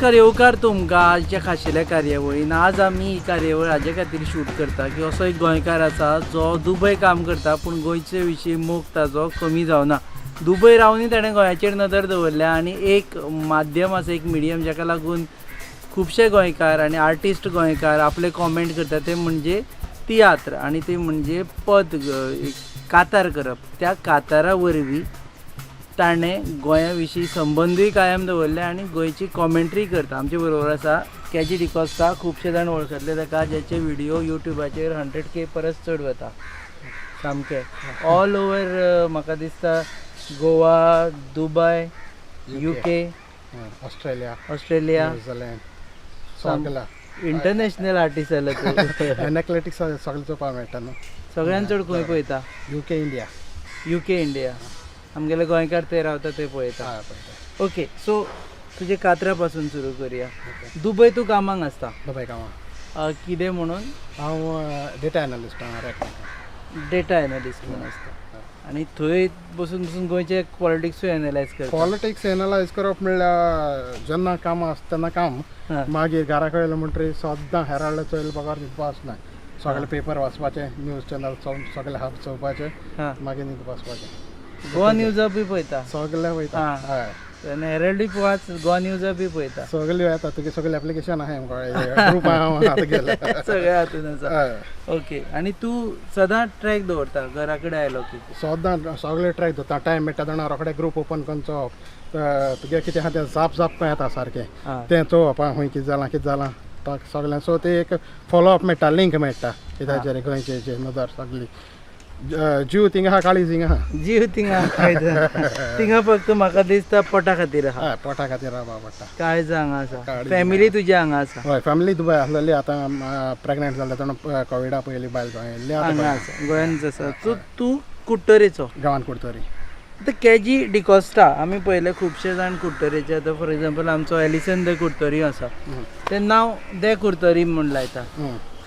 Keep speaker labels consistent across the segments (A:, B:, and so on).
A: नमस्कार, येवकार तुमकां आजच्या खाशेल्या कार्यावळीन. आज आमी ही कार्यावळ हाजे खातीर शूट करता की असो एक गोंयकार आसा जो दुबय काम करता, पूण गोंयचे विशीं मोग ताजो कमी जावना. दुबय रावनूय ताणें गोंयाचेर नदर दवरल्या आनी एक माध्यम आसा, एक मिडियम जाका लागून खुबशे गोंयकार आनी आर्टिस्ट गोंयकार आपले कॉमेंट करता, ते म्हणजे तियात्र आनी ते म्हणजे पद एक कातार करप. त्या कातारा वरवीं ताणें गोंया विशीं संबंदूय कायम दवरले आनी गोंयची कॉमेंट्री करता. आमचे बरोबर आसा केजी डिकॉस्ता. खुबशे जाण वळखतले ताका, ज्याचे व्हिडिओ युट्यूबाचेर 100K परस चड वता. सामके ऑल ओवर म्हाका दिसता Goa, Dubai, UK,
B: Australia,
A: Australia,
B: New Zealand, सगळ्या.
A: इंटरनॅशनल आर्टिस्ट जालो तूं.
B: एनक्लेटिक्स सगळें चोवपाक मेळटा न्हू.
A: सगळ्यान चड खंय पळयता?
B: UK, India.
A: UK, India. आमगेले गोंयकार ते रावता ते पळयता.
B: हय, पळयता.
A: ओके, सो तुजे कातरा पासून सुरू करुया. दुबय तूं कामाक आसता?
B: दुबय कामां.
A: कितें म्हणून?
B: हांव डेटा एनालिस्ट रॅक.
A: डेटा एनालिस्ट म्हणून आसता आनी थंय बसून बसून गोंयचे पॉलिटिक्सूय एनालायज करता?
B: पॉलिटिक्स एनालायज करप म्हणल्यार जेन्ना काम आसता तेन्ना काम. मागीर घरा कडेन म्हणटरीर सद्दां हेराल्ड चोयले बगर न्हिदपा आसना. सगळे पेपर वाचपाचे, न्यूज चॅनल सगळे हाफ चोवपाचे, मागीर न्हिदपा वचपाचें.
A: गोवा न्यूजा बी पळयता?
B: सगळे वयता. हय.
A: आनी हेराल्डूय वाच, गोवा न्यूजा बी पळयता?
B: सगळे येता. तुगे सगळे एप्लिकेशन आहाय आमकां, ग्रूप आहा आतां गेले.
A: सगळ्या हातून आसा.
B: हय.
A: ओके, आनी तूं सदां ट्रॅक दवरता घरा कडेन आयलो की?
B: सद्दां सगळे ट्रॅक दवरता. टायम मेळटा तेन्ना रोखडे ग्रूप ओपन करून चोवप. तुगे कितें आहा तें जाप जाप येता सारकें. तें चोवप, आं, खंय कितें जालां, कितें जालां सगळें. सो ते एक फॉलो अप मेळटा, लिंक मेळटा कित्याचेर गोंयचे नदर सगळी. जीव थिंगा आहा, काळीज हिंगा आहा.
A: जीव थिंगा, थिंगा फक्त म्हाका दिसता पोटा खातीर आहा.
B: हय, पोटा खातीर रावपा पडटा.
A: काळज हांगा आसा.
B: काळीज.
A: फॅमिली तुजी हांगा आसा?
B: हय, फॅमिली दुबय आसलेली. आतां प्रेग्नेंट जाल्ले तेन्ना कोविडा पयलीं बायल गोंय येयल्ली. आतां
A: हांगा आसा, गोंयांत आसा. सो तूं कुडटरेचो?
B: गांवान कुडतरी.
A: आतां केजी डिकॉस्टा आमी पळयले खुबशे जाण कुडटरेचे. आतां फॉर एग्जाम्पल आमचो एलिसन दे कुडतरी आसा, तें नांव दे कुडतरी म्हूण लायता.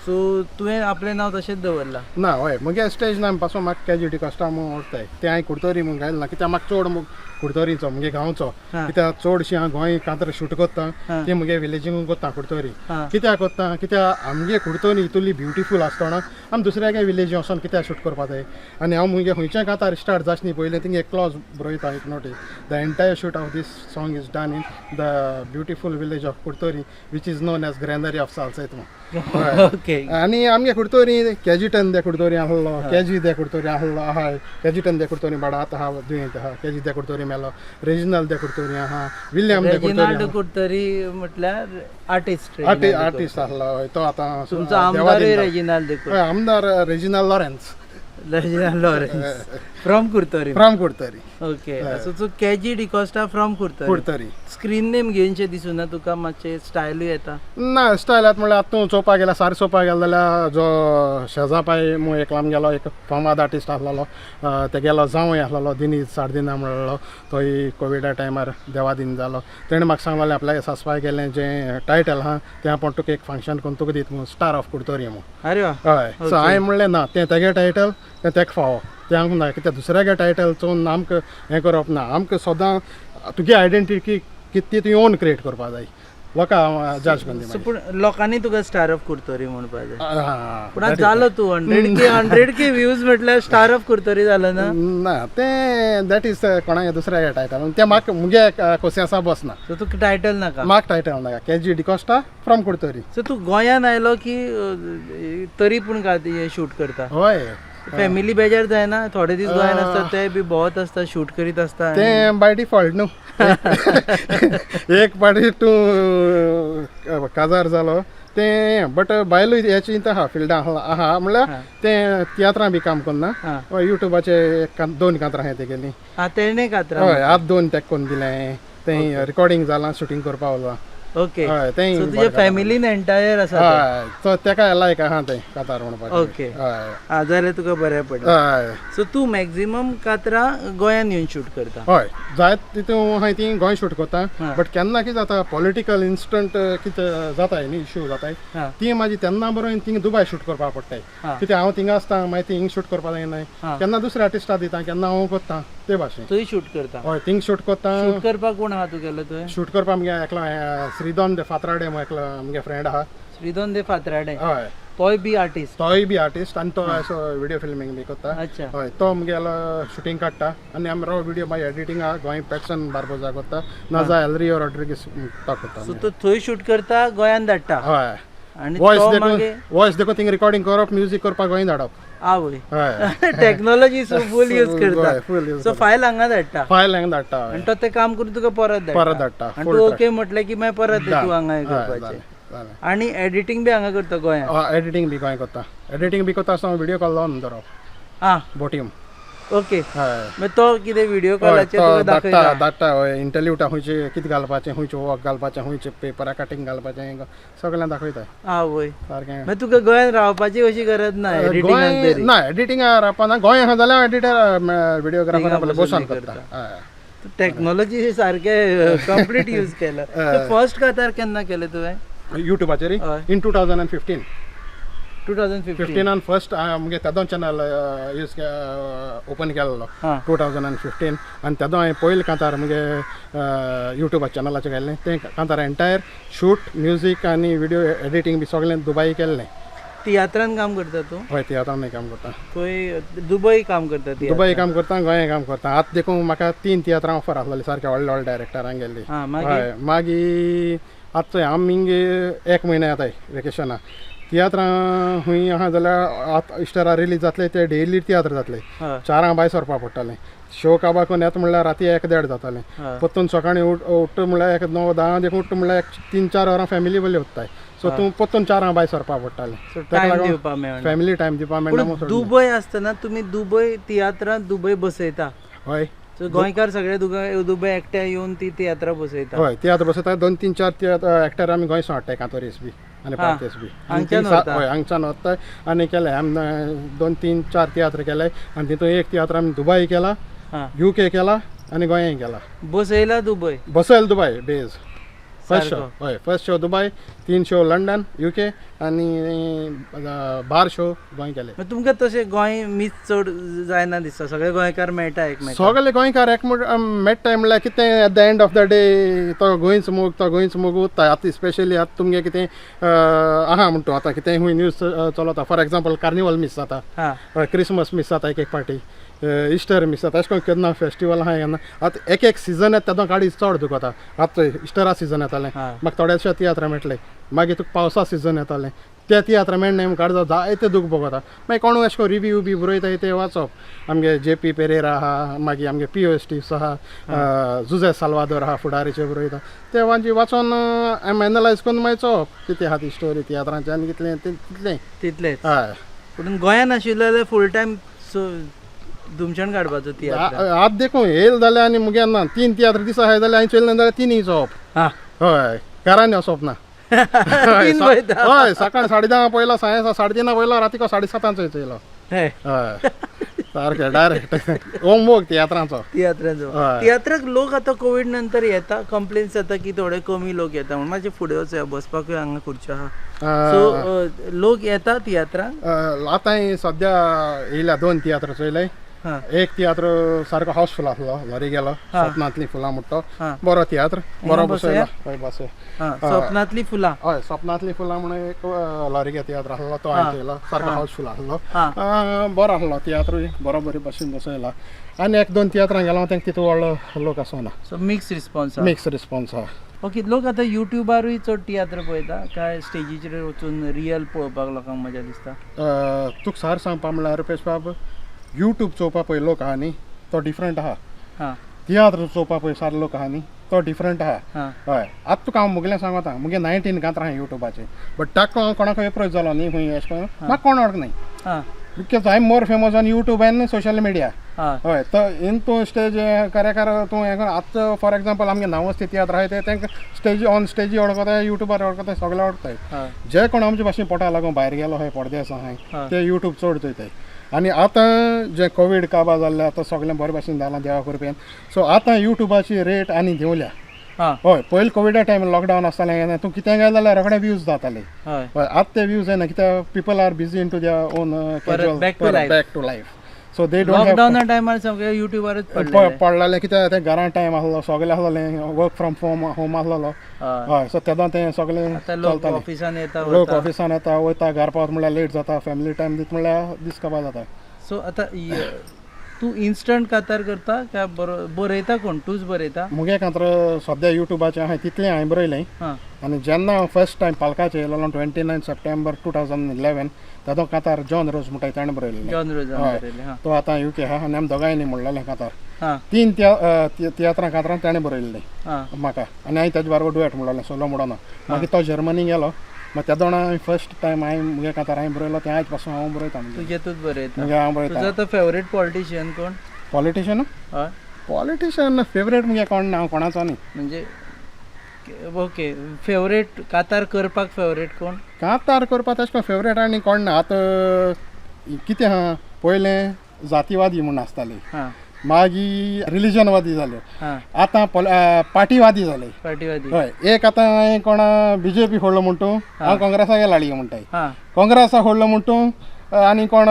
A: सो तुवें आपलें नांव तशेंच दवरलां?
B: ना, हय, मुगे स्टेज नाम पासून म्हाका केजी डिकॉस्टा म्हूण वळखताय. तें हांवें कुडतरी म्हूण घायलें ना कित्याक म्हाका चड कुडतरीचो, मुगे गांवचो. कित्याक चडशीं हांव गोंय कांतर शूट करता ती मुगे विलेजींग करता कुडतरी. कित्याक करता? कित्याक आमगे कुडतरी इतली ब्युटिफूल आसतना आमी दुसऱ्या विलेजी वचोन कित्याक शूट करपा जाय? आनी हांव मुगे खंयच्याय कांतार स्टार्ट जास न्ही पयलीं थिंग एक क्लॉज बरयता, एक notice, "The entire shoot of this song is done in the beautiful village of Curtorim, which is known as granary of Salcete" म्हणून. आनी आमगे कुडतरी कॅजिटन दे कुडतरी आहलो, केजी दे कुडतरी आहलो, आहाय कॅजिटन दे कुडतरी बाडा आतां आहा, दुयेंत आहा. केजी दे कुडतरी मेलो. रेजिनल दे कुडतरी आहा, विल्यम दे कुडतरी.
A: रेजिनाल्ड कुडतरी म्हटल्यार आर्टिस्ट?
B: आर्टिस्ट आहलो, हय, तो आतां
A: तुमचो आमदारूय रेजिनाल्ड दे?
B: हय, आमदार Reginald Lawrence.
A: Reginald Lawrence from Curtorim.
B: From Curtorim.
A: Okay, so तूं KG D'Costa from Curtorim.
B: Curtorim.
A: Screen name घेवनशें दिसुना तुका? मातशें स्टायलूय येता.
B: ना, स्टायल आतां म्हणल्यार आतां तूं चोवपाक गेल्यार, सारकें चोवपाक गेलो जाल्यार जो शेजा पाय म्हूण एकलो आमगेलो एक फामाद आर्टिस्ट आसलेलो, तेगेलो जावंय आसलेलो दिनीज सार्दिना म्हणलो, तोय कोविडा टायमार देवादीन जालो. तेणें म्हाका सांगलेलें, आपल्यागे सासपाय गेलें जें टायटल आहा तें आपूण तुका एक फंक्शन करून तुका दिता म्हूण, स्टार ऑफ कुडतरी म्हूण.
A: अरे वा!
B: हय, सो हांवें म्हणलें ना, तें तेगे टायटल तें तेका फावो, तें आमकां ना. कित्याक दुसऱ्यागे टायटल चोवन आमकां हें करप ना. आमकां सदां तुगे आयडेंटिटी कितें ती तुवें ओन क्रिएट करपा जाय, लोकां जज करून
A: सो पूण लोकांनी तुका स्टार ऑफ कुडतरी म्हणपा जाय. पूण आतां
B: दी.
A: जालो तूं 100K, 100K views म्हटल्यार स्टार ऑफ कुडतरी जालो ना?
B: ना, तें that is कोणागे दुसऱ्यागे टायटल. तें म्हाका मुगे कोसियेंसा बसना.
A: सो तुका टायटल नाका?
B: म्हाका टायटल नाका. KG D'Costa from Curtorim.
A: So तूं गोंयान आयलो की तरी पूण हे शूट करता?
B: हय.
A: फॅमिली बेजार जायना? थोडे दीस गोंयान आसता, ते बी भोंवत आसता, शूट करीत आसता
B: तें बाय डिफॉल्ट न्हू. एक पाटी तूं काजार जालो तें, बट बायलूय हेची आहा, फिल्डां आहा. म्हणल्यार तें तियात्रां बी काम करना. युट्यूबाचे दोन कांतरां आहाय तेगेलीं.
A: हा, तेणे कातरां?
B: हय, आतां दोन तेका करून दिलें. तें रिकॉर्डिंग जालां, शुटींग करपा वचलां. हय, तें
A: सो तुज्या फॅमिलीन एंटायर आसा ते.
B: हय, सो तेका लायक आहा तें कातार म्हणपाचें. हय.
A: हा, जाल्यार तुका बरें पडलें.
B: हय.
A: सो तूं मॅक्झिमम कातरां गोंयान येवन शूट करता?
B: हय, जायत तितून हांवें ती गोंय शूट करता. बट केन्ना कितें जाता, पॉलिटिकल इन्स्टंट कितें जाताय न्ही, इश्यू जाताय, ती मागीर तेन्ना बरोवन थिंग दुबाय शूट करपाक पडटाय. कित्याक हांव थिंगा आसता, मागीर ती हिंग शूट करपाक जायना. केन्ना दुसऱ्या आर्टिस्टा दिता, केन्ना हांव करता. ते भाशेन.
A: थंय शूट करता?
B: हय, थिंग शूट करता.
A: शूट करपाक कोण आहा तुगेलो थंय?
B: शूट करपाक आमगे एकलो श्रीधन दे फातराडे म्हूण एकलो आमगे फ्रेंड आहा.
A: श्रीधन दे फातराडे?
B: हय.
A: तोय बी आर्टिस्ट?
B: तोय बी आर्टिस्ट आनी तो असो व्हिडियो फिल्मींग बी करता. हय, तो आमगेलो शुटींग काडटा आनी आमी रॉ व्हिडियो मागीर एडिटींग आहा गोंय पॅक्सन बार्बोजा करता, ना जाल्यार एलरियो रॉड्रिगीस तो करता.
A: सो तो थंय शूट करता, गोंयान धाडटा?
B: हय.
A: आनी
B: वॉयस
A: तो
B: देखून
A: मागीर
B: वॉयस देखून थिंग रिकॉर्डिंग करप, म्युजीक करपाक गोंय धाडप.
A: आवय!
B: हय.
A: टेक्नॉलॉजी फूल यूज करता.
B: फूल यूज.
A: सो फायल हांगा धाडटा?
B: फायल हांगा धाडटा, हय.
A: आनी तो तें काम करून तुका परत धाडटा?
B: परत धाडटा.
A: आनी
B: full
A: तूं
B: track.
A: Okay म्हटलें की मागीर परत तूं हांगा हें करपाचें.
B: जालें जालें.
A: आनी एडिटींग बी हांगा करता गोंयांत?
B: एडिटींग बी गोंय करता. एडिटींग बी करता आसतना व्हिडियो कॉल लावन दवरप. बोटीम. हय.
A: मागीर तो कितें व्हिडियो
B: हय,
A: कॉलाचेर
B: तो
A: तुका
B: धाडटा.
A: दाखयता?
B: धाडटा, हय. इंटरल्यूटा खंयचे कितें घालपाचें, खंयचे वॉक घालपाचें, खंयचे पेपरा कटींग घालपाचें, सगळें दाखयता.
A: आवय!
B: सारकें.
A: मागीर तुका गोंयांत रावपाची अशी गरज ना एडिटिंगाक
B: गोंय
A: तरी?
B: ना, एडिटींग रावपा ना. गोंय आहा जाल्यार एडिटर व्हिडियोग्राफर आपले
A: बसून
B: बसून करता, हय.
A: टेक्नॉलॉजी सारकें कंप्लीट यूज केला. फर्स्ट कातार केन्ना केलें तुवें?
B: युट्यूबाचेर?
A: हय.
B: इन 2015.
A: 2015?
B: फिफ्टीनान फर्स्ट मुगे तेदो चॅनल यूज ओपन केल्लो. 2015. आनी तेदो हांवें पयलीं कांतार मुगे युट्यूबा चॅनलाचेर घाल्लें. तें कांतार एंटायर शूट, म्युजीक आनी व्हिडियो एडिटींग बी सगळें दुबय केल्लें.
A: तियात्रान काम करता तूं?
B: हय, तियात्रान काम करता.
A: थंय दुबय काम करता तियात्रान?
B: दुबय काम करता, गोंया काम करता. आतां देखून म्हाका 3 तियात्रां ऑफर आसलेली, सारके व्हडले व्हडले डायरेक्टरां गेल्ली.
A: मागीर?
B: हय, मागीर आतां चोय आमी एक म्हयने येताय वेकेशना. तियात्रां खूंय आहा जाल्यार आतां इस्टरा रिलीज जातले, ते डेली तियात्र जातले. 4 भायर सरपा पडटलें. शो काबार करून येता म्हणल्यार राती 1-1.5 जातालें. परतून सकाळीं उठ्ठा म्हणल्यार एक 9-10 देखून उठ्ठा म्हणल्यार एक 3-4 वरां फॅमिली बरी उत्ताय. सो तूं परतून 4 भायर सरपा पडटालें.
A: सो
B: ताका
A: टायम
B: लागून
A: दिवपा मेळना.
B: फॅमिली टायम दिवपा मेळना.
A: पूण दुबय आसतना तुमी दुबय तियात्रां दुबय बसयता?
B: हय.
A: सो गोंयकार सगळे दुबय एकठांय येवन ती तियात्रां बसयता?
B: हय, तियात्र बसयता. 2, 3, 4 तियात्र एक्टर आमी गोंयसून हाडटाय, कांतोरीस बी आनी पार्तेस बी. आनी
A: हांगच्यान
B: ती
A: व्हरता?
B: हय, हांगच्यान व्हरताय. आनी केले आमी 2, 3, 4 तियात्र केले आनी तितून एक तियात्र आमी दुबय केला, युके केला आनी गोंयांय केला.
A: बसयला दुबय?
B: बसयल दुबय बेज फर्स्ट शो.
A: सारको.
B: हय, first show Dubai, 3 show London, UK आनी 12 शो गोंय केले.
A: मागीर तुमकां तशें गोंय मीस चड जायना दिसता? सगळे गोंयकार मेळटा एकमेकांक?
B: सगळे गोंयकार एक मेळटाय म्हणल्यार कितें, at the end of the day तो गोंयच मोग, तो गोंयच मोग उत्ता. आतां स्पेशली आतां तुमगे कितें आहा म्हणटा, आतां कितें खूंय न्यूज चलता, फॉर एग्जाम्पल कार्निवल मीस जाता, हय, क्रिसमस मीस जाता, एक एक पाटी इस्टर मीस जाता, अशें करून केन्ना फेस्टिवल आहा केन्ना. आतां एक एक सिजन येता तेदो गाडी चड दुखता. आतां इस्टरा सिजन येतालें, म्हाका थोडेशे तियात्र मेळटले. मागीर तुका पावसा सिजन येतालें, ते तियात्र मेळना, काडता जायते दूख भोगता. मागीर कोणूय अशें करून रिव्यू बी बरयताय ते वाचप. आमगे जे पी पेरेरा आहा, मागीर आमगे पी ओ एस टीव्स आहा, जुजे साल्वादोर आहा, फुडारीचे बरयता ते वांची वाचून आमी एनलायज करून मागीर चोवप कितें आहा ती स्टोरी तियात्रांची आनी कितलें तितलें.
A: तितलेंच.
B: हय.
A: पूण गोंयांत आशिल्ले जाल्यार फूल टायम धुमशण काडपाचो तियात्र.
B: आतां देखून येयल जाल्यार आनी मुगे ना 3 तियात्र दिसा आहाय जाल्यार हांवें चोयलें ना जाल्यार 3 चोवप. हय, घरांनी वचप ना.
A: तीन पळयता?
B: हय, सकाळी 10:30 पयलो, सांजे 3:30 पयलो, रातीको 7:30 चोयलो.
A: हे.
B: हय, सारकें डायरेक्ट हो मोग तियात्रांचो.
A: तियात्रांचो.
B: हय.
A: तियात्राक लोक आतां कोवीड नंतर येता, कंप्लेन्स जाता की थोडे कमी लोक येता म्हणून. मातशें फुडें वचया, बसपाकूय हांगा खुर्च्यो आहा. सो लोक येता तियात्रांक?
B: आतां सद्या येयल्या 2 तियात्र चोयले. एक तियात्र सारको हाऊसफुल आसलो, लॉरी गेलो, सपनांतली फुलां म्हणटा, बरो तियात्र, बरो बसयला. हय, बसय.
A: सपनांतली फुलां.
B: हय, सपनांतली फुलां म्हणून एक लॉरिगे तियात्र आसलो, तो हांवें चोयलो, सारको हाऊसफुल आसलो, बरो आसलो तियात्रूय, बरो बरे भाशेन बसयला. आनी 1-2 तियात्रां गेलो तांकां तितू व्हडलो लोक आसना.
A: सो मिक्स रिस्पॉन्स आहा.
B: मिक्स रिस्पॉन्स आहा.
A: ओके, लोक आतां युट्यूबारूय चड तियात्र पळयता काय स्टेजीचेर वचून रियल पळोवपाक लोकांक मजा दिसता?
B: तुका सार सांगपा म्हणल्यार रुपेश बाब, युट्यूब चोवपा पळय लोक आहा न्ही तो डिफरंट आहा, तियात्र चोवपा पळय सार लोक आहा न्ही तो डिफरंट आहा. हय, आतां तुका हांव मुगेलें सांगता, मुगे 19 कांतरां आहा युट्यूबाचेर, बट ताका हांव कोणाकूय एप्रोच जालो न्ही खंय अशें करून म्हाका कोण वळख न्ही, because I am more famous on YouTube and social media. हय, तो इन तूं स्टेज करेकार तूं हें कर. आतां फॉर एग्जाम्पल आमगे नांवस्ती तियात्र आहाय ते तांकां स्टेजी ऑन स्टेजी वळखताय, युट्यूबार वळखताय, सगळे वळखताय. जे कोण आमचे भाशेन पोटा लागून भायर गेलो हय पडदेस आहाय ते युट्यूब चड चोयताय. आनी आतां जे कोवीड काबार जाल्ले आतां सगळें बरे भाशेन जालां देवा कृपेन, सो आतां युट्यूबाची रेट आनी देंवल्या. हय, पयलीं कोविडा टायम लॉकडावन आसतालें, तूं कितें घाल जाल्यार रोखडे व्यूज जाताले. हय, आतां ते व्यूज येना कित्याक people are busy into their own
A: back to life.
B: Back to life. So they don't have.
A: लॉकडावना टायमार सगळे युट्यूबारच पडलेले.
B: पडलेले कित्याक तें घरां टायम आसलो, सगळें आसलें, वर्क फ्रॉम होम आसलेलो. हय, सो तेदों तें सगळें
A: आतां लोक
B: चलतालें.
A: ऑफिसान येता
B: लोक
A: वता.
B: ऑफिसान येता वयता, घर पावत म्हणल्यार लेट जाता, फॅमिली टायम दीत म्हणल्यार दीस काबार जाता.
A: सो आतां तूं इन्स्टंट कातार करता काय बरयता कोण? तूंच बरयता?
B: मुगे कांतर सद्या युट्यूबाचेर आहा तितलें हांवें बरयलें. आनी जेन्ना हांव फर्स्ट टायम पालकाचेर येयलेलो 29 सप्टेंबर 2011, तेदो कांतार जॉन रोज म्हणटा ताणें बरयलेलें.
A: जॉन रोजान बरयलें. हां.
B: तो आतां युके आहा आनी आमी दोगांयनी म्हणलेलें कांतार. 3 तियात्रां कांतरां ताणें बरयल्लीं म्हाका, आनी हांवें तेजे बरोबर डुएट म्हणलेलें, सोलो म्हणोना. मागीर तो जर्मनी गेलो, मागीर तेदोणा हांवें फर्स्ट टायम हांवें मुगे कांतार हांवें बरयलो, तें आयज पासून हांव बरयता.
A: तुजें तूंच बरयता?
B: मुगे हांव बरयता.
A: तुजो तो फेवरेट पॉलिटिशियन कोण?
B: पॉलिटिशियन?
A: हय.
B: पॉलिटिशियन फेवरेट मुगे कोण ना, हांव कोणाचो न्ही.
A: म्हणजे ओके, फेवरेट कातार करपाक फेवरेट कोण?
B: कांतार करपाक तशें कोण फेवरेट आनी कोण ना. आतां कितें आहा, पयलें जातीवादी म्हूण आसताली, मागीर रिलिजनवादी जाले, आतां पार्टीवादी जाले.
A: पार्टीवादी.
B: हय, एक आतां हांवें कोणा बीजेपी फोडलो म्हण तूं, हांव काँग्रेसाक लाडयो म्हणटाय, काँग्रेसाक फोडलो म्हण तूं आनी कोण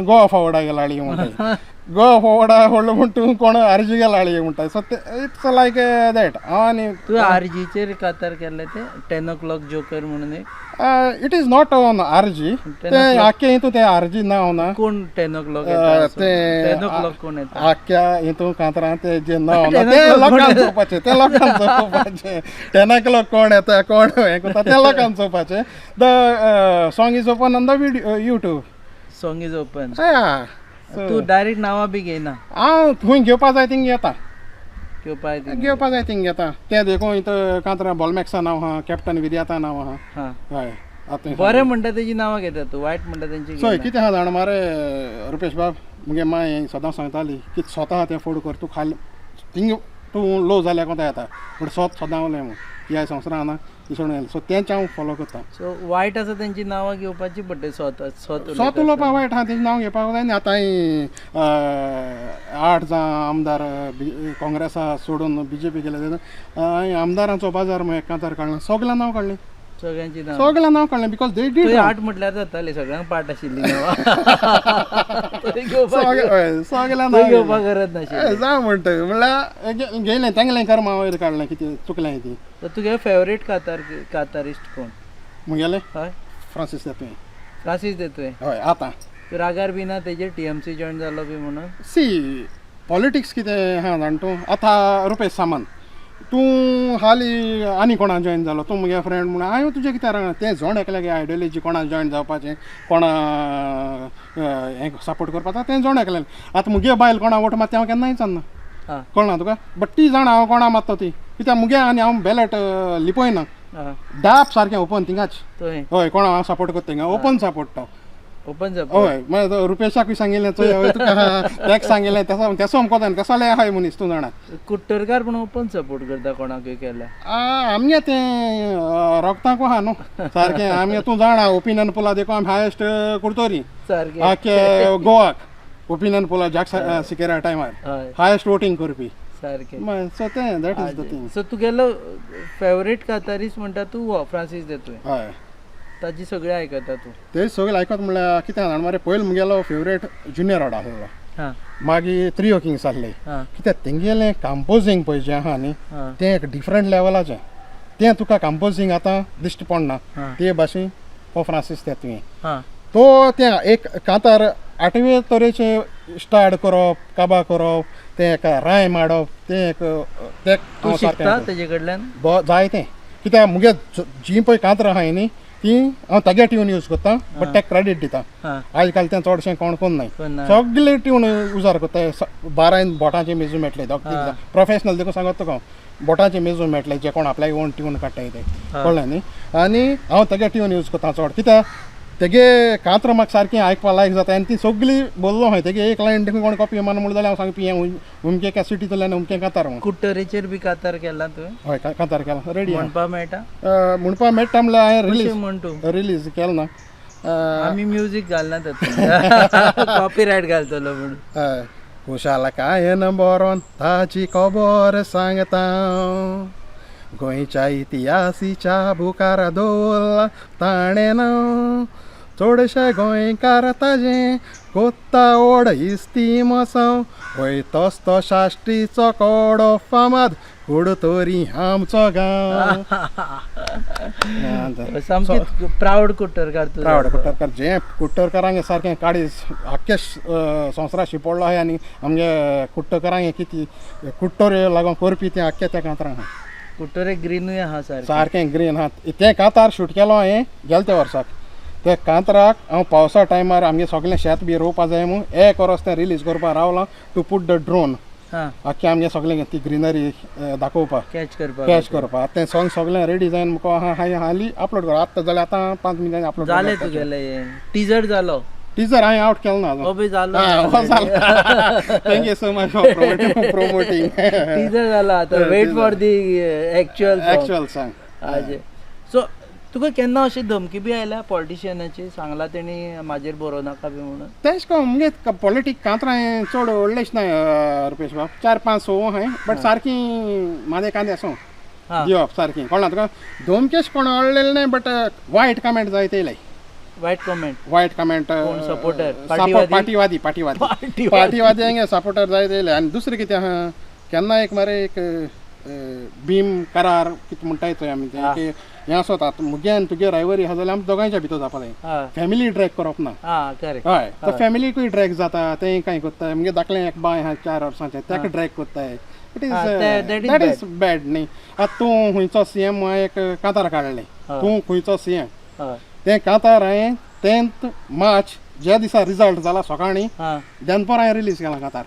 B: गोवा फॉवर्डाक लाडयो म्हणटाय, गोवा फॉवर्डाक फोडलो म्हण तूं कोण आरजीगे लाडयो म्हणटाय. सो ते it's like that. हांव आनी
A: तुवें आरजीचेर कातार केल्ले ते 10 o'clock joker म्हणून एक?
B: It is not on RG, ते आख्खे हितू ते आरजी नांव ना.
A: कोण 10 o'clock?
B: ते
A: 10 o'clock कोण येता?
B: आख्ख्या हितू कांतरां ते जे नांव ना ते लोकांक चोवपाचें, ते लोकांक चोवपाचें. 10 o'clock कोण येता कोण हें करता ते लोकांक चोवपाचें. The song is open on the video YouTube.
A: Song is open. तूं डायरेक्ट नांवां बी घेयना?
B: हांव खंय घेवपा जाय थिंग घेता,
A: घेवपा
B: घेवपा जाय थिंग घेता. तें देखून इथं कांतरा बॉलमॅक्सा नांव आहा, कॅप्टन विर्याता नांव आहा. हय, आतां
A: बरें म्हणटा तेजी नांवां घेता तूं, वायट म्हणटा तेंची.
B: चोय कितें आहा जाणा मरे रुपेश बाब, मुगे मांय सदां सांगताली की स्वता तें फोड कर, तूं खाली थिंग तूं लो जाल्यार कोता येता, बट स्वत सदां उलय म्हूण ह्या संवसारान आहा ती सोडून. सो तेंच हांव फोलो करता.
A: सो वायट आसा तेंची नांवां घेवपाची पडटा. स्वता
B: स्वत उलोवपाक वायट आहा तेंची नांव घेवपाक जाय न्ही. आतां 8 जाण आमदार काँग्रेसा सोडून बीजेपी गेले, आमदारांचो बाजार म्हूण एक कांतार काडला, सगळ्यां नांव काडलें,
A: सगळ्यांची नांव,
B: सगळ्यां नांव काडलें, because they did.
A: 8 म्हटल्यार जाताले, सगळ्यांक पाट आशिल्ली नांवां.
B: सगळ्यां नांव
A: घेवपाक गरज नाशिल्ली.
B: जावं म्हणटा म्हणल्यार घेयलें तेंगलें कर्मा वयर काडलें, कितें चुकलें ती.
A: तुगे फेवरेट कातारिस्ट कोण?
B: मुगेलें?
A: हय,
B: फ्रांसीस देतुय.
A: फ्रांसीस देतुय.
B: हय. आतां
A: तूं रागार बी ना तेजेर TMC join जालो बी म्हणून?
B: सी पॉलिटिक्स कितें आहा जाण तूं, आतां रुपेश सामंत तूं हाली आनी कोणा जॉयन जालो, तूं मुगे फ्रेंड म्हणून हांवें तुजें कितें राग, तें जण एकल्यागे आयडियोलॉजी कोणा जॉयन जावपाचें, कोणा हें सपोर्ट करपाचो तें जण एकल्यान. आतां मुगे बायल कोणा वोट मारता हांव केन्नाय विचारना, कळना तुका, बट ती जाणा हांव कोणा मारता ती, कित्याक मुगे आनी हांव बॅलेट लिपयना, दाप सारकें ओपन थिंगाच. हय, कोणा हांव सपोर्ट करता थिंगा ओपन सपोर्ट तो.
A: Open support.
B: हय, मागीर रुपेशाकूय सांगिल्लें चोय, हय तुका तेका सांगिल्लें, तेसो अमको जाणा, तेसोले आहाय मनीस तूं जाणा.
A: कुट्टरकार पूण ओपन सपोर्ट करता कोणाकूय केल्यार.
B: आमगे तें रोगताकू आहा न्हू सारकें, आमगे तूं जाणा ओपिनियन पोला देखून आमी हायस्ट कुडतरी
A: सारकें
B: आख्खे गोवाक ओपिनियन पोला जाक सिकेरा टायमार हायस्ट वोटींग करपी
A: सारकें.
B: सो तें that is the thing.
A: So तुगेलो फेवरेट कातारीस म्हणटा तूं फ्रांसीस देतुय?
B: हय.
A: ताजी सगळें आयकता तूं?
B: ते सगळें आयकत म्हणल्यार कितें जाणा मरे, पयलीं मुगेलो फेवरेट ज्युनियर रॉड आसलो, मागीर त्रियो किंग्स आसले, कित्याक तेंगेलें कंपोजींग पळय जें आहा न्ही तें एक डिफरंट लेवलाचें, तें तुका कंपोजींग आतां दिश्टी पडना ते भाशेन हो फ्रांसीस तेतुय तो तें एक कांतार आठवे तरेचे स्टार्ट करप, काबा करप, तें एक रायम हाडप, तें एक तें
A: तूं शिकता तेजे कडल्यान?
B: जायतें, कित्याक मुगे जीं पळय कांतरां आहाय न्ही ती हांव तागे ट्यून यूज करता, बट तेका क्रेडीट दिता. आयज काल तें चडशें कोण कोण नाय, सगळे ट्यून उजार करता, बारायन बोटांचे मेजून मेळटले, प्रोफेशनल देखून सांगत तुका हांव, बोटांचे मेजून मेळटले जे कोण आपल्याक ओन ट्यून काडटाय ते, कळ्ळें न्ही. आनी हांव तेगे ट्यून यूज करता चड, कित्याक तेगे कांतरां म्हाका सारकें आयकपा लायक जाता आनी ती सगळी बोल्लो हांवें तेगे एक लायन देखून कोण कॉपी मारून म्हणलें जाल्यार हांव सांगपी हें उमके कॅसिटींतल्यान उमकें कांतार म्हूण.
A: कुट्टरेचेर बी कांतार केला तुवें?
B: हय, कांतार केला, रेडी.
A: म्हणपा मेळटा?
B: म्हणपा मेळटा म्हणल्यार हांवें रिलीज रिलीज केलें ना.
A: आमी म्युजीक घालना तातूंत, कॉपीरायट घालतलो म्हणून.
B: हय. खुशालकायेन बरोवन ताची खबर सांगता, गोंयच्या इतिहासीच्या बुकार दवरला ताणें नांव, चडशे गोंयकार ताजें कोत्ता ओड इस्तीमसांव वय तोस तो साश्टीचो कोडो फामाद कुडतरी आमचो गांव.
A: सामकी प्रावड कुट्टरकार तूं.
B: प्रावड कुट्टरकार, जे कुट्टरकारांक सारकें काडीस आख्खे संवसारा शिंपडलो आहाय आनी आमगे कुट्टरकारांक कितें कुट्टर लागून करपी तें आख्खे त्या कांतरांक आहा.
A: कुट्टरे ग्रीनूय आहा सारकें.
B: सारकें ग्रीन आहा. तें कांतार शूट केलो हांवें गेले त्या वर्साक. ते कांतराक हांव पावसा टायमार आमगे सगळें शेत बी रोवपा जाय म्हूण एक वर्स तें रिलीज करपा रावलां, टू पुट the drone आख्खें आमगे सगळें ती ग्रिनरी दाखोवपाक,
A: कॅच करपाक,
B: कॅच करपाक. तें सॉंग सगळें रेडी जावन मुको आहा हांवें हाली अपलोड कर आतां जाल्यार आतां 5 मिनटांनी अपलोड
A: जालें तुगेलें हें टिजर जालो?
B: टिजर हांवें आवट केलो ना अजून.
A: हो बी जालो.
B: हो जालो. Thank you so much for promoting.
A: Teaser जाला, आतां wait for the actual
B: actual song.
A: हाजे सो तुका केन्ना अशी धमकी बी आयल्या पॉलिटिशियनाची, सांगला तेणी म्हाजेर बरोवं नाका बी म्हणून?
B: तेश कोन मुगे पॉलिटीक कांतरां हांवें चड व्हडलेश ना रुपेश बाब, 4 5 6 हांवें, बट सारकी म्हाजे कांदे आसूं दिवप सारकी कळना तुका. धमकेश कोण अडलेले न्हय, बट वायट कमेंट जायते येयले.
A: वायट कमेंट?
B: वायट कमेंट.
A: कोण सपोर्टर?
B: पार्टीवादी. पार्टीवादी, पार्टीवादी हांगे सपोर्टर जायते येयले. आनी दुसरें कितें आहा, केन्ना एक मरे एक भीम करार कितें म्हणटाय चोय आमी, तें हें आसत आतां मुगे आनी तुगे रायवरी आहा जाल्यार आमी दोगांयच्या भितर जावपा जाय, फॅमिली ड्रॅग करप ना. हय, तर फॅमिलीकूय ड्रॅग जाता, तें कांय करता. मुगे धाकलें एक बाय आहा 4 वर्सांचें, ताका ड्रॅग करताय. It is that is bad न्ही. आतां तूं खंयचो सी एम एक कांतार काडलें, तूं खंयचो सी एम, तें कांतार हांवें 10 मार्च ज्या दिसा रिजल्ट जाला सकाळीं दनपार हांवें रिलीज केलां कांतार.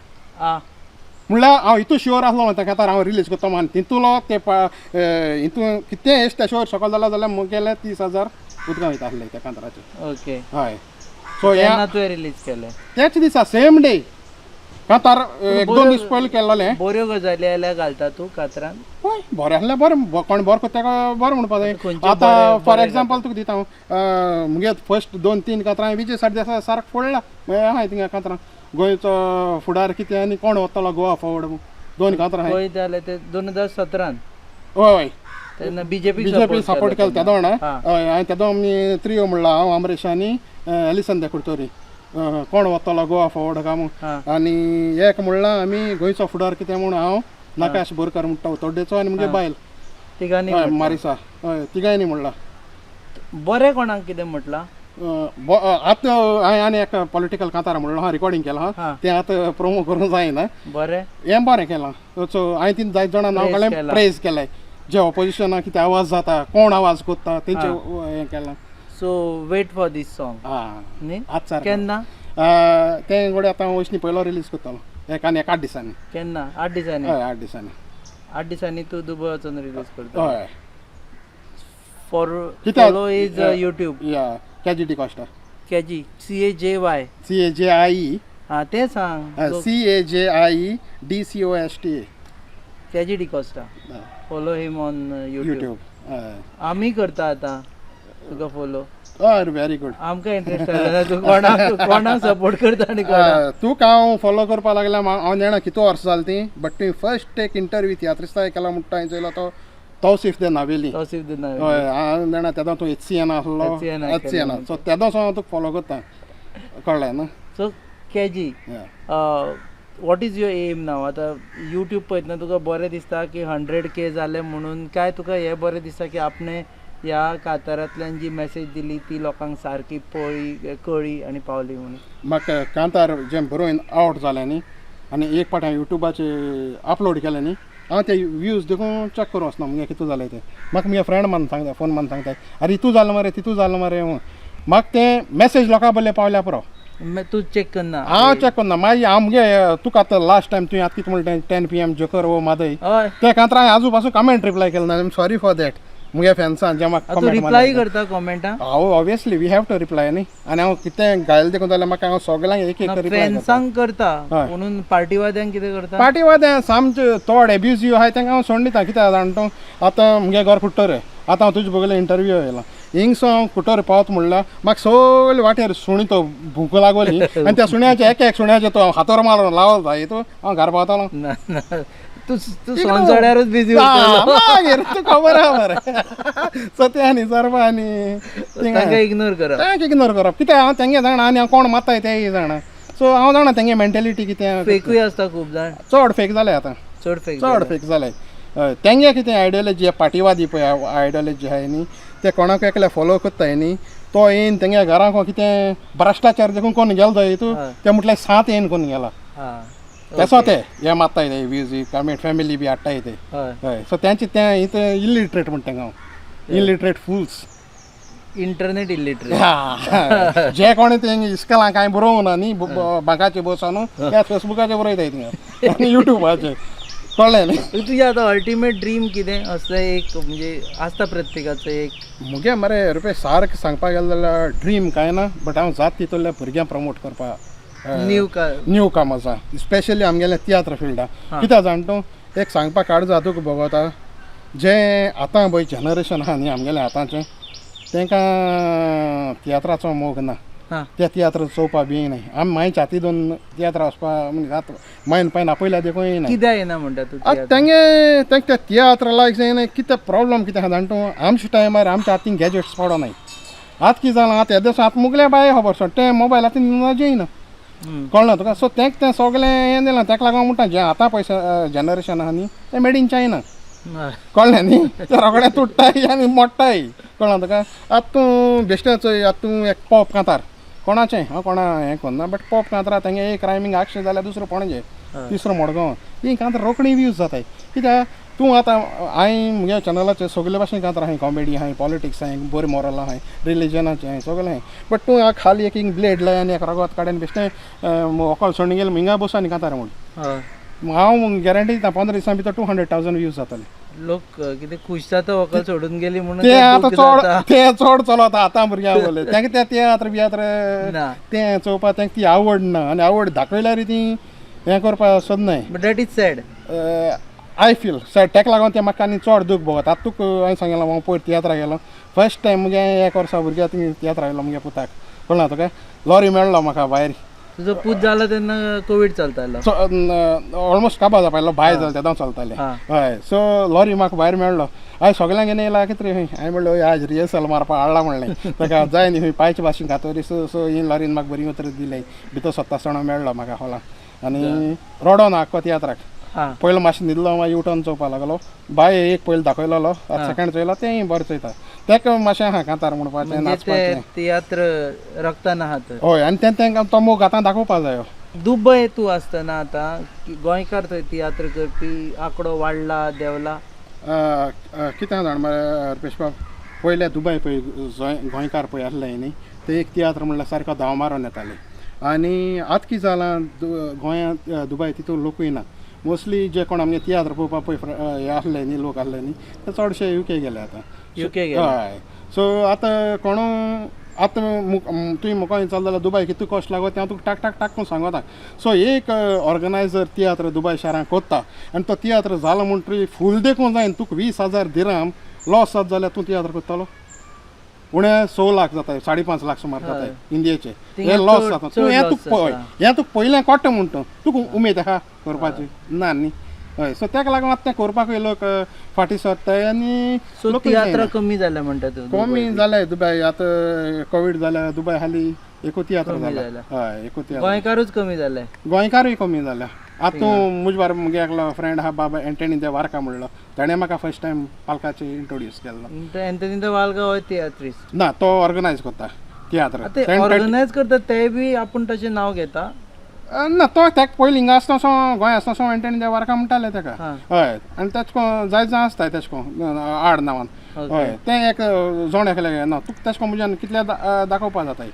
B: म्हणल्यार हांव हितू शुअर आसलो त्या कांतार हांव रिलीज करता आनी तितूलो ते हितू कितें एश त्या शुअर सकयल जाला जाल्यार मुगेले 30,000 उदकां वयता आसले त्या कांताराचेर.
A: ओके.
B: हय, सो
A: केन्ना तुवें रिलीज केलें?
B: त्याच दिसा सेम डे कांतार 1-2 दीस पयलीं केल्लें.
A: बऱ्यो गजाली आयल्यार घालता तूं कांतरान?
B: हय, बरें आसल्यार बरें, कोण बरो करता ताका बरें म्हणपा जाय. आतां फॉर एग्जाम्पल तुका दिता हांव, मुगे फर्स्ट 2-3 कांतरां विजय सरदेसाय सारको फोडला आहाय थिंगा कांतरां, गोंयचो फुडार कितें आनी कोण वतलो गोवा फॉवर्ड, 2 कांतरां आहाय.
A: गोंय जालें ते 2017.
B: हय,
A: तेन्ना बीजेपी
B: सपोर्ट केलो तेदो. हय, हांवें तेदो आमी त्रियो म्हणला, हांव अमरेश आनी एलिसन दे कुडतरी, कोण वतलो गोवा फॉवर्ड काय म्हूण. आनी एक म्हणला आमी गोंयचो फुडार कितें म्हूण, हांव नकाश बोरकर म्हणटा उतोड्डेचो आनी मुगे बायल
A: तिगांनी
B: मारिसा, हय तिगांयनी म्हणला.
A: बरें, कोणाक कितें म्हटलां?
B: आतां हांवें आनी एक पॉलिटिकल कांतार म्हणलो आहा, रिकॉर्डिंग केलां आहा, तें आतां प्रोमो करूंक जायना.
A: बरें,
B: हें बरें केलां. सो हांवें तीन जायते जाणां नांव काडलें, प्रेज केलें, जे ऑपोजिशनाक कितें आवाज जाता, कोण आवाज करता तेंचे हें केलां.
A: So wait for this song.
B: न्ही
A: केन्ना
B: तें गोडे आतां वयसनी पयलो रिलीज करतलो एक आनी 8 दिसांनी.
A: केन्ना? 8 दिसांनी?
B: हय, 8 दिसांनी.
A: 8 दिसांनी तूं दुबय वचून रिलीज करता?
B: हय.
A: For follow is YouTube
B: या Cajie D'Costa.
A: Cajie CAJY
B: CAJIE.
A: हां तें सांग.
B: CAJIE DCOSTA.
A: Cajie D'Costa, follow him on YouTube. आमी करता आतां तुका फॉलो.
B: हय, व्हेरी गुड.
A: आमकां इंट्रस्ट आसा तूं कोणाक सपोर्ट करता आनी
B: तुका हांव फॉलो करपा लागल्या. हांव जाणा कितू वर्सां जालीं ती, बट तुवें फर्स्ट एक इंटरव्यू तियात्रिस्ता केला म्हणटा हांवें चोयलो तो तौसीफ दे नावेली.
A: तौसीफ दे नावेली.
B: हय, हांव जाणा तेदो तूं HCN आसलो. HCN. सो तेदोच हांव तुका फॉलो करता, कळ्ळें न्हू?
A: So Cajie, what is your aim now? आतां यूट्यूब पळयतना तुका बरें दिसता की 100K जालें म्हणून, काय तुका हें बरें दिसता की आपणें ह्या कांतारांतल्यान जी मॅसेज दिली ती लोकांक सारकी पळी कळ्ळी आनी पावली म्हणून?
B: म्हाका कांतार जें बरोवन आवट जालें न्ही आनी एक पाट हांवें यूट्यूबाचेर अपलोड केलें न्ही, हांव ते व्यूज देखून चॅक करूं वचना मुगे कितू जालें तें. म्हाका मुगे फ्रेंड मान सांगता, फोन मान सांगता, आरे इतू जालें मरे, तितू जालें मरे म्हणून. म्हाका तें मॅसेज लोकां बल्ले पावल्या पुरो.
A: तूं चॅक करना?
B: हांव चॅक करना. मागीर हांव मुगे तुका आतां लास्ट टायम तुवें आतां कितें म्हणलें 10 PM joker वो मादय, ते कांतरा हांवें आजू पासून कमेंट रिप्लाय केलो ना. I am sorry for that मुगे फॅन्सान जे म्हाका
A: रिप्लाय करता कमेंटां.
B: हांव obviously we have to reply न्ही. आनी हांव कितें घायल देखून जाल्यार म्हाका हांव सगल्यांक एक एक रिप्लाय
A: फॅन्सांक करता म्हणून पार्टीवाद्यांक कितें करता?
B: पार्टीवाद्यां सामचे चड एब्युजीव आहाय तांकां हांव सोडून दिता. कित्याक जाणा तूं, आतां मुगे घर कुट्टरे, आतां हांव तुजे बगले इंटरव्यू येयला, हिंगसो हांव कुट्टरे पावत म्हणल्यार म्हाका सगळे वाटेर सुणी तो भूक लागली आनी त्या सुण्याचे एक एक सुण्याचे तो हातोर मारून लावत जाय तूं हांव घर पावतलो.
A: तूं संवसारारूच बिजी उरतलो
B: मागीर तूं खबर आहा मरे. सो तें आनी सर्व आनी
A: तांकां इग्नोर करप.
B: तांकां इग्नोर करप कित्याक हांव तेंगे जाणा आनी हांव कोण मारताय तेंय जाणा. सो हांव जाणा तेंगे मेंटेलिटी कितें.
A: फेकूय आसता खूब जाण.
B: चड फेक जाले आतां.
A: चड फेक.
B: चड फेक जाले. हय, तेंगे कितें आयडियोलॉजी, पार्टीवादी पळय आयडियोलॉजी आहाय न्ही, ते कोणाक एकल्या फॉलो करताय न्ही, तो येयन तेंगे घराक कितें भ्रश्टाचार देखून कोण गेलो जाय तूं, ते म्हटल्यार सात येयन कोण गेला तेसो ते हे मारताय ते व्यूज कमेंट फॅमिली बी हाडटाय ते. हय, सो तेंचे ते इतले इलिटरेट म्हणटा हांव, इलिटरेट फुल्स.
A: Internet illiterate.
B: जे कोणे ते इस्कलां कांय बरोवंक ना न्ही, बांकाचे बसून त्या फेसबुकाचेर बरयताय थिंगा आनी युट्यूबाचेर, कळ्ळें न्ही.
A: तुजें आतां अल्टिमेट ड्रीम कितें असलें एक, म्हणजे आसता प्रत्येकाचो एक.
B: मुगे मरे रुपये सारकें सांगपाक गेलें जाल्यार ड्रीम कांय ना, बट हांव जात तितूंतल्या भुरग्यांक प्रमोट करपाक
A: न्यू का
B: न्यू काम आसा, स्पेशली आमगेल्या तियात्र फिल्डाक. कित्याक जाण तूं, एक सांगपाक काड जाता तुका भोगता, जें आतां पळय जनरेशन आहा न्ही आमगेलें आतांचें, तांकां तियात्राचो मोग ना. ते तियात्र चोवपा बी येयनाय. आमी मांयच्या हाती दोन तियात्र वचपा म्हणजे आतां मायन पायन आपयल्या देखून येयनाय.
A: कित्याक येना म्हणटा तूं?
B: आतां तेंगे तेंका त्या तियात्र लायक जायना. कितें प्रॉब्लम कितें आहा जाण तूं, आमच्या टायमार आमच्या हातीन गॅजेट्स पडोनाय. आतां कितें जालां, आतां येदें आतां मुगले बाये खबर सोड, तें मोबायल हातीन जेयना, कळना तुका. सो तेंक तें सगळें हें दिलां, तेका लागून म्हणटा जें आतां पयशे जनरेशन आहा न्ही तें मेड इन चायना, कळ्ळें न्ही. तें रोखडें तुट्टाय आनी मोडटाय, कळ्ळें तुका. आतां तूं बेश्टें चोय, आतां तूं एक पॉप कांतार कोणाचें, हांव कोणा हें करना, बट पॉप कांतार तेंगे एक रायमींग आगशें जाल्यार दुसरो पणजे, तिसरो मडगांव, ती कांतार रोखडी व्यूज जाताय. कित्याक तूं आतां हांवें मुगे चॅनलाचेर सगळे भाशेन कांतार आहाय, कॉमेडी आहाय, पॉलिटिक्स आहाय, बरें मोरल आहाय, रिलिजनाचें आहाय, सगळें आहाय. बट तूं खाली एक हिंग ब्लेड लाय आनी एक रगत काडून बेश्टें व्हंकल सोडून गेलें हिंगा बसून आनी कांतार म्हूण, हांव गॅरंटी दिता 15 दिसां भितर 200,000 व्यूज जातले.
A: लोक कितें खूश जाता व्हंकल सोडून गेली म्हणून?
B: ते आतां चड ते चड चलता आतां भुरग्यां बोले, तांकां ते तियात्र बियात्र तें चोवपा तांकां ती आवड ना, आनी आवड दाखयल्यार ती हें करपा सोदनाय.
A: But that is sad.
B: I feel sad. तेका लागून तें म्हाका आनी चड दूख भोगता. आतां तुका हांवें सांगलें, हांव पयर तियात्राक गेलो फर्स्ट टायम, मुगे एक वर्सा भुरग्याक तियात्राक आयलो मुगे पुताक, कळना तुका. लॉरी मेळ्ळो म्हाका भायर.
A: तुजो पूत जाला तेन्ना कोवीड चलतालो.
B: ऑलमोस्ट काबार जावपा आयलो, भायर जालें तेदों चलतालें. हय, सो लॉरी म्हाका भायर मेळ्ळो. हांवें सगल्यांक घेवन येयला कितें खंय, हांवें म्हणलें आज रिहर्सल मारपा हाडला म्हणलें ताका, जाय न्ही खंय पांयचे भाशेन खातरी. सो सो ही लॉरीन म्हाका बरी उतरां दिलें, भितर सोदता आसतना मेळ्ळो म्हाका हॉलान आनी रडोन आख्खो तियात्राक. पयलो मातशें न्हिदलो, मागीर उठोन चोवपा लागलो. बाय एक पयलो दाखयलोलो, आतां सेकंड चोयलो, तेंय बरें चोयता. तेका मातशें आहा कांतार म्हणपाचें, नाचपाचें.
A: तियात्र रक्तान आहा तर.
B: हय, आनी तें तेंकां तो मोग आतां दाखोवपा जायो.
A: दुबय तूं आसतना आतां गोंयकार थंय तियात्र करपी आंकडो वाडला देंवला?
B: कितें जाण मरे रुपेश बाब, पयले दुबय पळय गोंयकार पळय आसले न्ही, ते एक तियात्र म्हणल्यार सारको धांव मारून येताले. आनी आतां कितें जालां, गोंयांत दुबय तितून लोकूय ना. मोस्टली जे कोण आमगे तियात्र पळोवपा पळय हे आसले न्ही, लोक आसले न्ही, ते चडशे युके गेले आतां.
A: युके गेले.
B: हय, सो आतां कोणू आतां तुवें म्हाका विचारलें जाल्यार दुबय कितू कॉस्ट लागो तें हांव तुका टाक टाक टाक करून सांगता. सो एक ऑर्गनायजर तियात्र दुबय शारांत कोत्ता आनी तो तियात्र जालो म्हणटरी फूल देखून जायन तुका 20,000 दिराम लॉस जात जाल्यार तूं तियात्र करतलो? उणें 6 लाख जाता, 5.5 लाख सुमार जाता इंडियेचे, हे लॉस जाता. तूं हें तुका पळय, हें तुका पयलें कोट्टा म्हणटा, तुका उमेद आहा करपाची ना न्ही. हय, सो तेका लागून आतां तें करपाकूय लोक फाटीं सरताय आनी
A: सो तियात्र कमी जाले म्हणटा तूं?
B: कमी जाले दुबय आतां, कोवीड जाल्या दुबय हाली एकू तियात्र जाला. हय, एकू तियात्र.
A: गोंयकारूच कमी जाले.
B: गोंयकारूय कमी जाल्या आतां. तूं मुज बार मुगे एकलो फ्रेंड आहा बाबा एंटनी दे वारका म्हणलो, ताणें म्हाका फर्स्ट टायम पालकाचे इंट्रोड्यूस केल्लो.
A: एंटनी दे वालका हो तियात्रिस्ट?
B: ना, तो ऑर्गनायज करता तियात्र.
A: ऑर्गनायज करता ते बी आपूण तशें नांव घेता
B: ना, तो तेका पयलीं हिंगा आसतना सो गोंय आसतना सो एंटनी दे वारका म्हणटाले तेका. हय, आनी तेच कोन जायत जाण आसता तेश कोन आड नांवान. हय, तें एक जोण एकलें ना तुका तेश कोन म्हज्यान कितले दाखोवपा जाताय.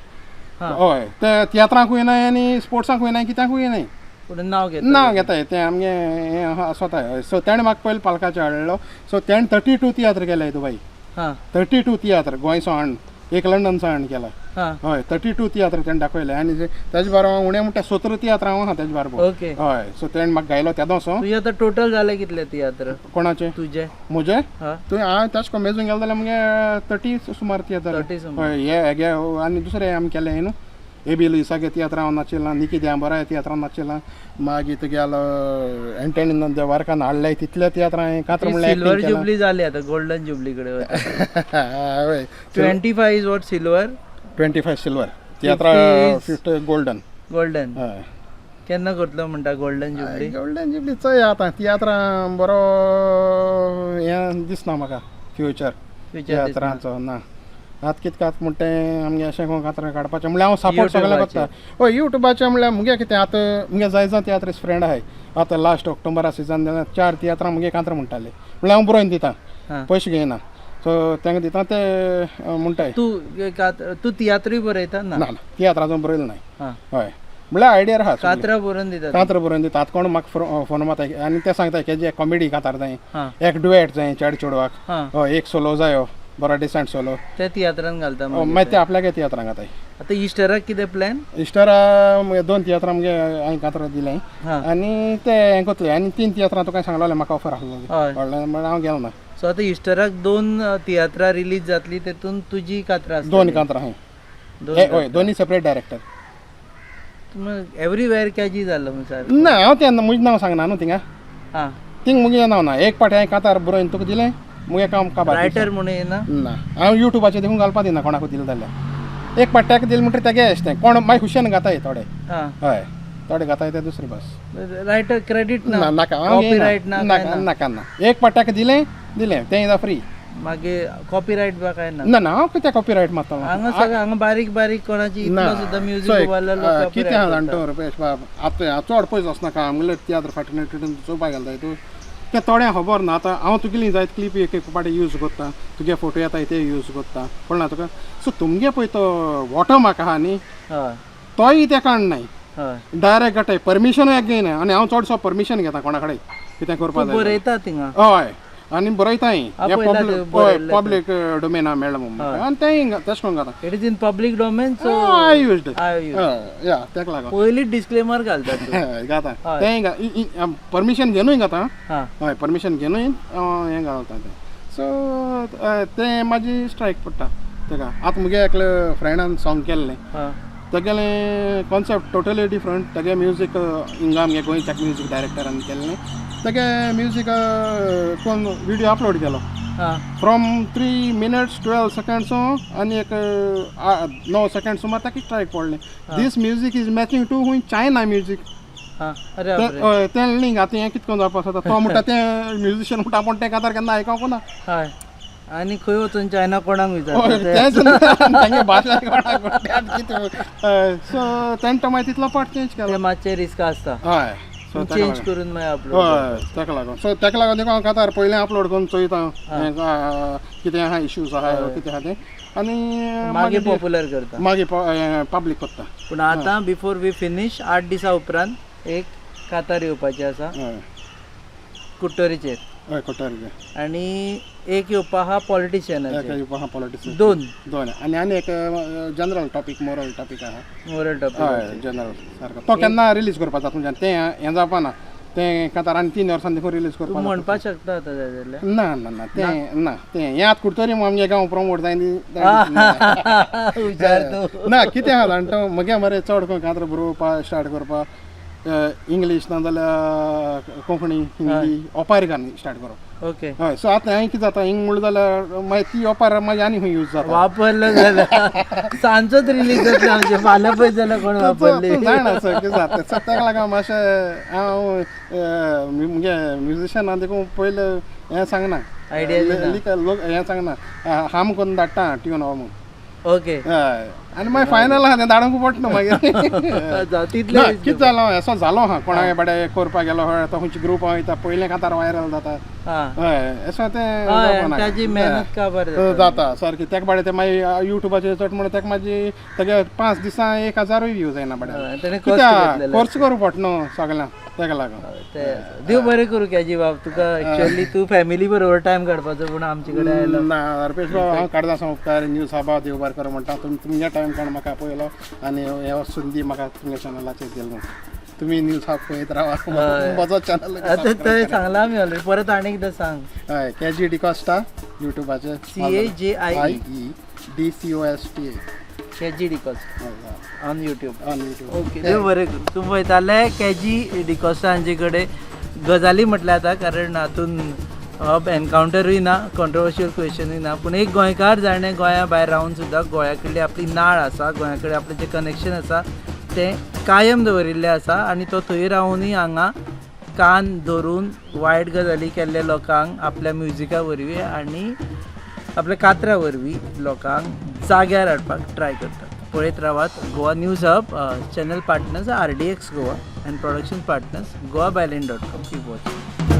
B: हय, ते तियात्रांकूय नाय आनी स्पोर्ट्सांकूय नाय, कित्याकूय नाय,
A: पूण नांव घेता.
B: नांव घेताय तें आमगे हें आसोताय. सो तेणें म्हाका पयलीं पालकाचें हाडलो. सो तेणें 32 तियात्र केले दुबय. 32 तियात्र गोंयचो हाडून, एक लंडनचो हाडून केला. हय, 32 तियात्र तेणें दाखयले आनी तेजे बाराबर उणें म्हणटा 17 तियात्र हांव आहा तेजे बाराबर. हय, सो तेणें म्हाका गायलो तेदोसो.
A: तुजें आतां टोटल जालें कितले तियात्र?
B: कोणाचे?
A: तुजे.
B: म्हजे? तुवें हांवें तेश कोन्न मेजूंक गेलो जाल्यार मुगे 30 सुमार तियात्र. हय, हे हेगे आनी दुसरे आमी केले न्हू, एबी लुईसागे तियात्रां हांव नाचिलां, निकी द्यांबराय तियात्रां नाचिलां, मागीर तुगेलो एंटनी दे वारकान हाडले तितले तियात्रां हांवें कांतार म्हणल्यार
A: सिल्वर जुबली जाली आतां, गोल्डन जुबली कडेन. 25 is what silver?
B: 25 silver तियात्रा, 50 golden.
A: Golden.
B: हय.
A: केन्ना करतलो म्हणटा गोल्डन जुबली?
B: गोल्डन जुबली चोय आतां, तियात्रां बरो हें दिसना म्हाका फ्युचर.
A: फ्युचर.
B: तियात्रांचो ना आतां कितें आतां म्हणटा तें आमगे अशें कोण कातरां काडपाचें म्हणल्यार हांव सपोर्ट सगळें करता. हय, युट्यूबाचें म्हणल्यार मुगे कितें आतां मुगे जाय जाय तियात्रीस फ्रेंड आहाय. आतां लास्ट ऑक्टोबरा सिजन जाल्यार 4 तियात्रां मुगे कांतरां म्हणटाले, म्हणल्यार हांव बरोवन दिता, पयशे घेयना. सो तांकां दिता ते म्हणटाय.
A: तूं तूं तियात्रूय बरयता ना?
B: ना, तियात्राचो बरयलो नाय. हय, म्हणल्यार आयडिया आहा.
A: कातरां बरोवन दिता?
B: कांतरां बरोवन दिता. आतां कोण म्हाका फोन मारता आनी ते सांगता की एक कॉमेडी कांतार जाय, एक डुएट जाय चेडे चेडवाक, हय, एक सोलो जायो बरो डिसंट सोलो.
A: ते तियात्रान घालता?
B: मागीर ते आपल्याक तियात्रां घाताय.
A: आतां इस्टराक कितें प्लॅन?
B: इस्टरा 2 तियात्रां मुगे हांवें कांतरां दिलें आनी ते हें करतले. आनी 3 तियात्रां तुका सांगलेलें म्हाका ऑफर आसलो, कळ्ळें, म्हणल्यार हांव गेलो ना.
A: सो आतां इस्टराक 2 तियात्रां रिलीज जातली, तेतून तुजी कातरां?
B: 2 कांतरां आहाय. हय, दोनूय सेपरेट डायरेक्टर.
A: एवरीवेर कॅजी जालो सर.
B: ना, हांव तें म्हजें नांव सांगना न्हू थिंगा. थिंग मुगे नांव ना. एक पाटी हांवें कांतार बरोवन तुका दिलें, मुगे काम काबार.
A: रायटर म्हणून येना?
B: ना, हांव युट्यूबाचेर देखून घालपा दिना कोणाकूय दिलें जाल्यार. एक पाटी ताका दिलें म्हणटकीर तेगे अशें तें कोण मागीर खुशयेन घाताय थोडे. हय, थोडे घाताय ते दुसरी बस.
A: रायटर क्रेडीट ना?
B: नाका.
A: कॉपीरायट ना?
B: नाका नाका ना. एक पाटी ताका दिलें दिलें तें is free.
A: मागीर कॉपीरायट बा काय ना?
B: ना ना, हांव कित्याक कॉपीरायट मारतलो?
A: हांगा सगळें हांगा बारीक बारीक कोणाची इतलो सुद्दां म्युजीक उबारल्यार लोक.
B: कितें आहा जाणा तूं रुपेश बाब, आतां चड पयस वचनाका. आमगेले तियात्र फाटल्यान चोवपाक गेलो तूं, तें थोड्यांक खबर ना. आतां हांव तुगेली जायत क्लिप एक एक पाटी यूज करता, तुगे फोटो येता ते यूज करता, कळना तुका. सो तुमगे पळय तो वॉटरमार्क आहा न्ही, तोय ते काडनाय, डायरेक्ट घाटाय, परमिशनूय एक घेयना. आनी हांव चडसो परमिशन घेता कोणा कडेन कितें करपाक जाय.
A: बरयता थिंगा?
B: हय, आनी बरयताय. पब्लीक डोमेना मेळ्ळा म्हणून आनी तेंय तशें करून घाता.
A: It is in public domain, so
B: I used या, तेका लागून
A: पयलीं डिस्क्लेमर घालता.
B: घाता तेंय, परमिशन घेवनूय घाता. हय, परमिशन घेवनूय हें घालता तें. सो तें म्हाजी स्ट्रायक पडटा तेका. आतां मुगे एकले फ्रेंडान सॉंग केल्लें, तेगेलें कॉन्सेप्ट टोटली डिफरंट. तेगे म्युजीक हिंगा आमगे गोंयच्या म्युजीक डायरेक्टरान केल्लें. तेगे म्युजीक कोण विडियो अपलोड केलो फ्रॉम 3 minutes 12 seconds आनी एक 9 सेकंड सुमार ताका स्ट्रायक पडलें. This music is matching to हुंय चायना म्युजीक. तें लिंक आतां हें कितें करून जावपा आसा. तो म्हणटा तें म्युजिशियन म्हणटा, पूण तें कांतार केन्ना आयकोंक ना.
A: हय, आनी खंय वचून चायना कोणाक विचारता?
B: तेंच तांगे भाशा कोणाक कितें. सो तेणें तो मागीर तितलो पार्ट चेंज केलो.
A: मातशें रिस्क आसता.
B: हय,
A: चेंज करून मागीर अपलोड.
B: हय, ताका लागून. सो ताका लागून देखून हांव कांतार पयलें अपलोड करून चोयता कितें आहा, इश्यूज आहा कितें आहा तें, आनी
A: मागीर पॉप्युलर करता,
B: मागीर पब्लीक करता.
A: पूण आतां बिफोर we finish, 8 दिसां उपरांत एक कांतार येवपाचें आसा कुट्टोरीचेर.
B: हय, कुट्टोरीचेर.
A: आनी एक येवपा आहा पॉलिटिशियनाचेर.
B: एक येवपा आहा पॉलिटिशियन,
A: दोन.
B: आनी आनी एक जनरल टॉपीक, मोरल टॉपीक आहा.
A: Moral topic.
B: हय, जनरल सारको. तो केन्ना रिलीज करपाचो तुमच्यान तें हें जावपा ना. तें कांतार आनी 3 वर्सां देखून रिलीज करपाक
A: म्हणपाक शकता आतां जाय जाल्यार.
B: ना ना ना, तें ना, तें हें आतां कुडतरी आमगे गांव प्रमोट जाय ना. कितें आहा जाणा तूं, म्हगे मरे चड करून कांतार बरोवपा स्टार्ट करपा इंग्लीश ना जाल्यार कोंकणी, हिंदी ओपारी घालून स्टार्ट करप.
A: ओके.
B: हय, सो आतां हांवें कितें जाता हिंग म्हणलें जाल्यार मागीर ती ओपार मागीर आनी खंय यूज जाता.
A: वापरलो जाल्यार सांजचोच रिलीज जातलो आमचें, फाल्यां पळय जाल्यार कोण वापरली
B: जाणा. सर कितें जाता, सो ताका लागून मातशें हांव मुगे म्युजिशियन देखून पयलें हें सांगना, आयडिया लोक हें सांगना, हाम करून धाडटा ट्यून हो म्हूण.
A: ओके.
B: हय, आनी मागीर फायनल आहा तें धाडूंक पडटा मागीर.
A: तितलें
B: कितें जालो असो जालो आहा, कोणाक बडे करपाक गेलो हय, तो खंयचे ग्रूप वयता पयलें कांतार व्हायरल जाता. हय, असो तें
A: ताजी मेहनत काबार
B: जाता सारकी. तेका बाडे ते मागीर युट्यूबाचेर चड म्हणून तेका मागीर तेगे 5 दिसां 1000 व्यूज येना बाडे. कित्याक खर्च करूं पडटा न्हू सगळ्यांक, तेका लागून.
A: देव बरें करूं केजी बाब तुका. एक्चुअली तूं फॅमिली बरोबर टायम काडपाचो, पूण आमचे कडेन आयलो
B: ना. रुपेश बाब, हांव काडता उपकार न्यूज हाबा देव बरें करूं म्हणटा. तुमी तुमगे टायम काडून म्हाका पळयलो आनी हे संदी म्हाका तुमगे चॅनलाचेर दिलो म्हूण. तुमी न्यूज हाब पळयत रावा, म्हजो चॅनल.
A: आतां थंय सांगलां आमी ऑलरेडी, परत आनी एकदां सांग.
B: हय, केजी डिकॉस्टा युट्यूबाचेर.
A: CAJIE
B: DCOSTA,
A: KG D'Costa on YouTube.
B: On YouTube.
A: Okay, देव बरें करूं. तूं पळयताले केजी डिकॉस्टा हांचे कडेन गजाली म्हटल्यार आतां, कारण हातून एनकावंटरूय ना, कॉन्ट्रोवर्शियल क्वेश्चनूय ना, पूण एक गोंयकार जाणें गोंया भायर रावन सुद्दां गोंया कडली आपली नाळ आसा, गोंया कडेन आपलें जें कनेक्शन आसा तें कायम दवरिल्लें आसा आनी तो थंय रावनूय हांगा कान धरून वायट गजाली केल्ल्या लोकांक आपल्या म्युजिका वरवीं आनी आपल्या कातरा वरवीं लोकांक जाग्यार हाडपाक ट्राय करतात. पळयत रावात Goa news hub. Channel partners RDX Goa and production partners goabyline.com. Keep watching.